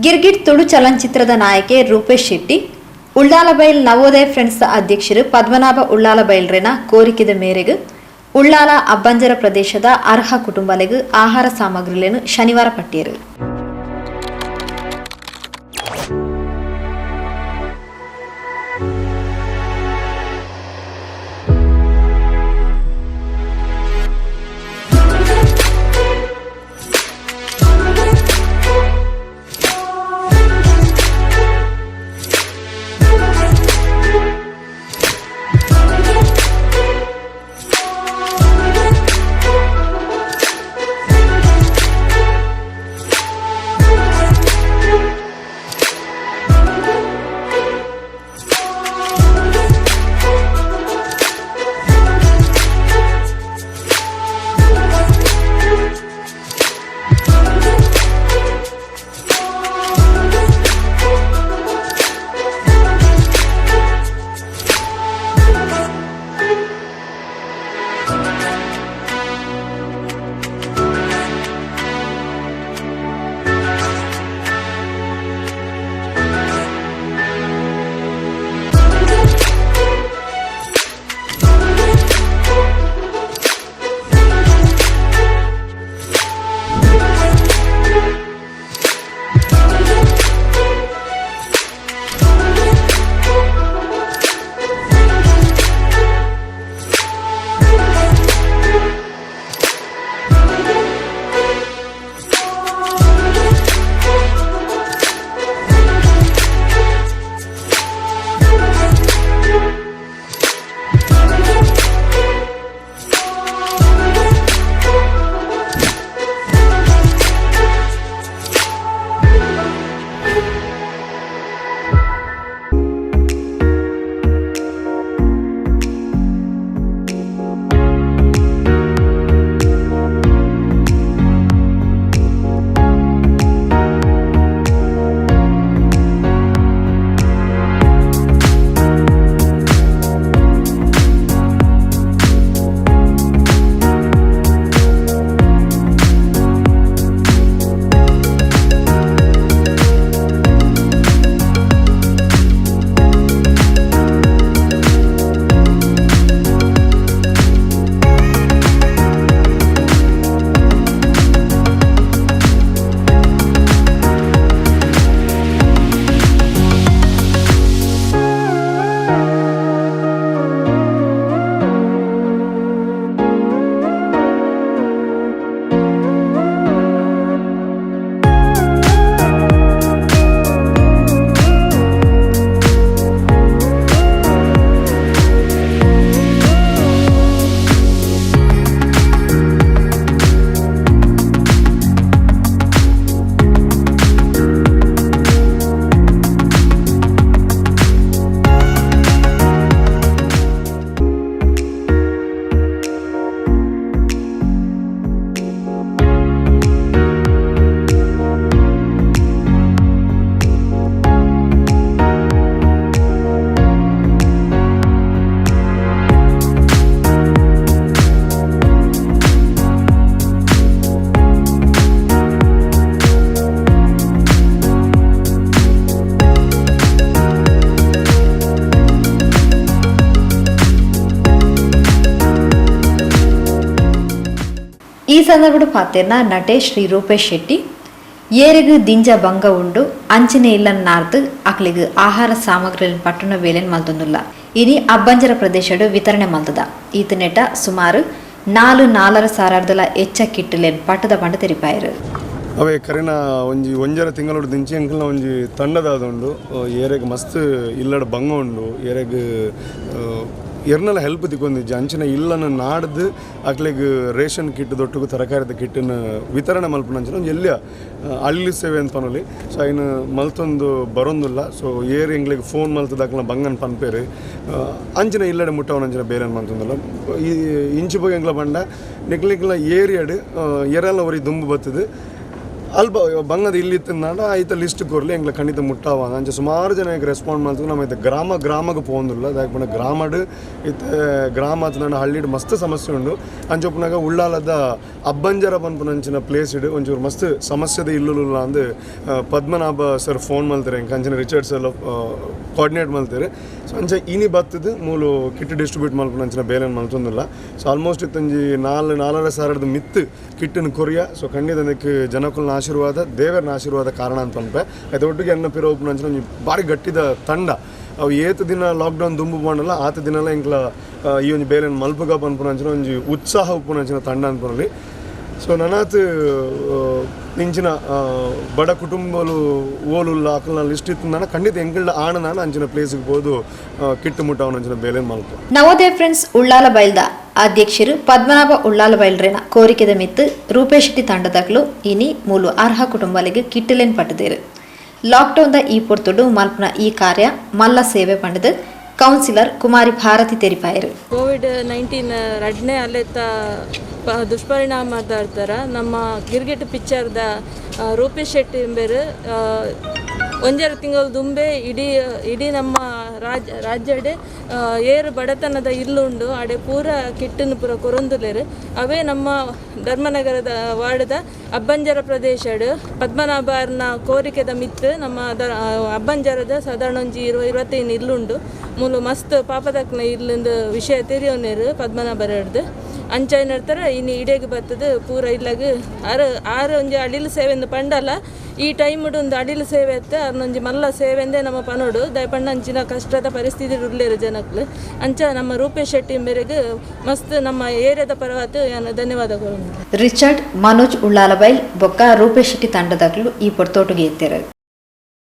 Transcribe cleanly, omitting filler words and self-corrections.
ಗಿರ್ಗಿಟ್ ತುಳು ಚಲನಚಿತ್ರದ ನಾಯಕೆ ರೂಪೇಶ್ ಶೆಟ್ಟಿ ಉಳ್ಳಾಲಬೈಲ್ ನವೋದಯ ಫ್ರೆಂಡ್ಸ್ ಅಧ್ಯಕ್ಷರು ಪದ್ಮನಾಭ ಉಳ್ಳಾಲಬೈಲ್ರೆನ ಕೋರಿಕೆದ ಮೇರೆಗೆ ಉಳ್ಳಾಲ ಅಬ್ಬಂಜರ ಪ್ರದೇಶದ ಅರ್ಹ ಕುಟುಂಬಲೆಗ್ ಆಹಾರ ಸಾಮಗ್ರಿಗಳನ್ನು ಶನಿವಾರ ಪಟ್ಟಿಯರು. ಈ ಸಂದರ್ಭದ ಪಾತೆರ್ನ ನಟೆ ಶ್ರೀ ರೂಪೇಶ್ ಶೆಟ್ಟಿ ಏರೆಗ್ ದಿಂಜ ಬಂಗ ಉಂಡು ಅಂಚನೆ ಇಲ್ಲನ್ ನಾರ್ದ್ ಅಕ್ಲೆಗ್ ಆಹಾರ ಸಾಮಗ್ರಿಲೆನ್ ಪಟ್ಟುನ ಬೇಲೆನ್ ಮಲ್ತೊಂದುಲ್ಲ. ಇನಿ ಅಬ್ಬಂಜರ ಪ್ರದೇಶಡ್ ವಿತರಣೆ ಮಲ್ತದ. ಈತನೆಟ ಸುಮಾರು ನಾಲ್ ನಾಲರ ಸಾರರ್ದಲ ಎಚ್ಚ ಕಿಟ್ಟುಲೆನ್ ಪಟ್ಟುದ ಪಂಡ ತೆರಿಪಾಯೆರ್. ಅವೇ ಕರಿನ ಒಂಜಿ ಒಂಜರ ತಿಂಗಳೊಡು ದಿಂಚಿ ಎಂಕಲ್ನ ಒಂಜಿ ತಂಡದಾದುಂಡು. ಏರೆಗ್ ಮಸ್ತ್ ಇಲ್ಲಡ್ ಬಂಗ ಉಂಡು, ಏರೆಗ್ ಎರ್ನಲ ಹೆಲ್ಪ್ ತಿಕ್ಕೊಂದಿಜ್ಜಿ ಅಂಚಿನ ಇಲ್ಲನ ನಾಡ್ದು ಅಕ್ಲೆಗ್ ರೇಷನ್ ಕಿಟ್ ದೊಟ್ಟುಗು ತರಕಾರಿದ ಕಿಟ್ಟನ್ನು ವಿತರಣೆ ಮಲ್ಪುನ ಅಂಚಿನ ಒಂಜಿ ಎಲ್ಯ ಅಳ್ಳಿ ಸೇವೆ ಅಂತ ಪನೊಲಿ. ಸೊ ಐನ್ ಮಲ್ತೊಂದು ಬರೊಂದುಲ್ಲ. ಸೊ ಏರ್ ಎಂಕ್ಲೆಗ್ ಫೋನ್ ಮಲ್ತದ ಅಕ್ಲೆನ ಬಂಗನ್ ಪನ್ಪೆರ್ ಅಂಚಿನ ಇಲ್ಲಡೆ ಮುಟ್ಟವನ ಅಂಚಿನ ಬೇರೆ ಮಲ್ತೊಂದುಲ್ಲ. ಈ ಇಂಚಿ ಪೋಯಿ ಎಂಕ್ಲ ಪಂಡ ನಿಕ್ಲೆಗ್ಲ ಏರಿಯಾಡ್ ಎರೆಲ ಒರಿ ದುಂಬು ಬತ್ತುದು ಅಲ್ಪ ಬಂಗದ ಇಲ್ಲಿ ಇತ್ತಿನಾಂಡ ಐತ ಲಿಸ್ಟ್ ಕೊರ್ಲಿ, ಎಂಕ್ಲ ಖಂಡಿತ ಮುಟ್ಟಾವ. ಅಂಚ ಸುಮಾರು ಜನ ರೆಸ್ಪಾಂಡ್ ಮಲ್ತು. ನಮ್ಮ ಇತ್ತೆ ಗ್ರಾಮ ಗ್ರಾಮಗ್ ಪೋವೊಂದುಲ್ಲ. ದಾಯೆ ಪಂಡ ಗ್ರಾಮಡ್ ಇತ್ತೆ ಗ್ರಾಮ ಅತ್ತ್ಂಡ ಹಳ್ಳಿಡ್ ಮಸ್ತ್ ಸಮಸ್ಯೆ ಉಂಡು. ಅಂಚ ಉಪ್ಪುನಗ ಉಳ್ಳಾಲದ ಅಬ್ಬಂಜರ ಪನ್ಪುನಂಚಿನ ಪ್ಲೇಸ್ ಇಡ್ ಒಂಚೂರು ಮಸ್ತ್ ಸಮಸ್ಯೆದ ಇಲ್ಲುಲ್ಲ ಅಂದ್ ಪದ್ಮನಾಭ ಸರ್ ಫೋನ್ ಮಲ್ತೆರ್ ಎಂಕ್. ಅಂಚಿನ ರಿಚರ್ಡ್ಸ್ ಎಲ್ಲ ಕೋಆರ್ಡಿನೇಟ್ ಮಲ್ತೆರ್. ಸೊ ಅಂಚ ಇನಿ ಬತ್ತದ್ ಮೂಲು ಕಿಟ್ ಡಿಸ್ಟ್ರಿಬ್ಯೂಟ್ ಮಲ್ಪುನಂಚಿನ ಬೇಲೆನ್ ಮಲ್ತೊಂದುಲ್ಲ. ಸೊ ಆಲ್ಮೋಸ್ಟ್ ಇತ್ತೊಂಜಿ 4-4.5 ಸಾವಿರದ ಮಿತ್ತ್ ಕಿಟ್ಟನ್ ಕೊರಿಯ. ಸೊ ಖಂಡಿತ ಅದಕ್ಕೆ ಜನಕುಲ್ನ ಆಶೀರ್ವಾದ, ದೇವರನ ಆಶೀರ್ವಾದ ಕಾರಣ ಅಂತ ಪನ್ಪೆ. ಐತ ಒಟ್ಟಿಗೆ ಎನ್ನ ಪಿರ ಉಪ್ಪುನಂಚಿನ ಒಂಜಿ ಬಾರಿ ಗಟ್ಟಿದ ತಂಡ. ಅವು ಏತ್ ದಿನ ಲಾಕ್ಡೌನ್ ದುಂಬು ಪಂಡಲ ಆತ ದಿನಲ ಎಂಕ್ಲ ಈ ಒಂಜಿ ಬೇಲೆನ್ ಮಲ್ಪುಗ ಪನ್ಪುನಂಚಿನ ಒಂಜಿ ಉತ್ಸಾಹ ಉಪ್ಪುನಂಚಿನ ತಂಡ ಅನ್ಪುನಲ್ಲಿ. ಸೊ ನನಾತ್ ಇಂಚಿನ ಬಡ ಕುಟುಂಬಲು ಓಲುಲ್ಲ ಅಕಲ್ನ ಲಿಸ್ಟ್ ಇತ್ತಿನ ಖಂಡಿತ ಎಂಕಲ್ಡ ಆಣನಾನ ಅಂಚಿನ ಪ್ಲೇಸ್ಗೆ ಪೋದು ಕಿಟ್ಟು ಮುಟ್ಟವನಂಚಿನ ಬೇಲೆನ್ ಮಲ್ಪ. ನವೋದಯ ಫ್ರೆಂಡ್ಸ್ ಉಳ್ಳಾಲ ಬೈಲ್ದ ಅಧ್ಯಕ್ಷರು ಪದ್ಮನಾಭ ಉಳ್ಳಾಲ ಬೈಲ್ರೇನ ಕೋರಿಕೆದ ಮಿತ್ತು ರೂಪೇಶ್ ಶೆಟ್ಟಿ ತಂಡದಕ್ಲು ಇನಿ ಮೂಲು ಅರ್ಹ ಕುಟುಂಬಲಿಗೆ ಕಿಟ್ಟಲೇನ್ ಪಟ್ಟದೇರು. ಲಾಕ್ಡೌನ್ the ಈ ಪೊರ್ತುಡು ಮಲ್ಪನ ಈ ಕಾರ್ಯ ಮಲ್ಲ ಸೇವೆ ಪಂಡದು ಕೌನ್ಸಿಲರ್ ಕುಮಾರಿ ಭಾರತಿ ತೆರಿಪಾಯರು. ಕೋವಿಡ್-19 ರಡ್ನೇ ಅಲೆತ ದುಷ್ಪರಿಣಾಮ ದಾರ್ತಾರ ನಮ್ಮ ಗಿರ್ಗಿಟ್ ಪಿಕ್ಚರ್ದ ರೂಪೇಶ್ ಶೆಟ್ಟಿ ಎಂಬೆರು ಒಂಜರ ತಿಂಗಳು ದುಂಬೆ ಇಡೀ ಇಡೀ ನಮ್ಮ ರಾಜ್ಯಡೆ ಏರು ಬಡತನದ ಇಲ್ಲುಂಡು ಆಡೆ ಪೂರ ಕಿಟ್ಟನ್ನು ಪೂರ ಕೊರೊಂದುಲೇರು. ಅವೇ ನಮ್ಮ ಧರ್ಮನಗರದ ವಾರ್ಡ್ದ ಅಬ್ಬಂಜರ ಪ್ರದೇಶಡ್ ಪದ್ಮನಾಭರ್ನ ಕೋರಿಕೆದ ಮಿತ್ತು ನಮ್ಮ ಅಬ್ಬಂಜರದ ಸಾಧಾರಣ ಒಂಜಿ 25 ಇಲ್ಲುಂಡು. ಮೂಲು ಮಸ್ತ್ ಪಾಪದಕ್ನ ಇಲ್ಲೊಂದು ವಿಷಯ ತೆರಿಯೋನೇರು ಪದ್ಮನಾಭರಡ್ದು. ಅಂಚ ಏನರ್ತಾರೆ ಇನ್ನು ಇಡೇಗ್ ಬರ್ತದೆ ಪೂರ ಇಲ್ಲಗ್ ಆರು ಆರು ಒಂಜಿ ಅಡಿಲ್ ಸೇವೆ ಪಂಡಲ ಈ ಟೈಮ್ ಒಂದು ಅಡಿಲ್ ಸೇವೆ ಅತ್ತೆ ಅರ್ನೊಂಜಿ ಮಲ್ಲ ಸೇವೆಂದೇ ನಮ್ಮ ಪನೋಡು. ದಯಪಂಡ ಅಂಚಿನ ಕಷ್ಟದ ಪರಿಸ್ಥಿತಿ ಉಲ್ಲೇರು ಜನಕ್ಲು. ಅಂಚ ನಮ್ಮ ರೂಪೇಶ್ ಶೆಟ್ಟಿ ಮೇರೆಗೆ ಮಸ್ತ್ ನಮ್ಮ ಏರಿಯಾದ ಪರವಾತು ಯಾನು ಧನ್ಯವಾದಗಳು. ರಿಚರ್ಡ್ ಮನೋಜ್ ಉಳ್ಳಾಲಬೈಲ್ ಬೊಕ್ಕ ರೂಪೇಶ್ ಶೆಟ್ಟಿ ತಂಡದಕ್ಲು ಈ ಪೊರ್ತೋಟುಗೆ ಎತ್ತೆರು.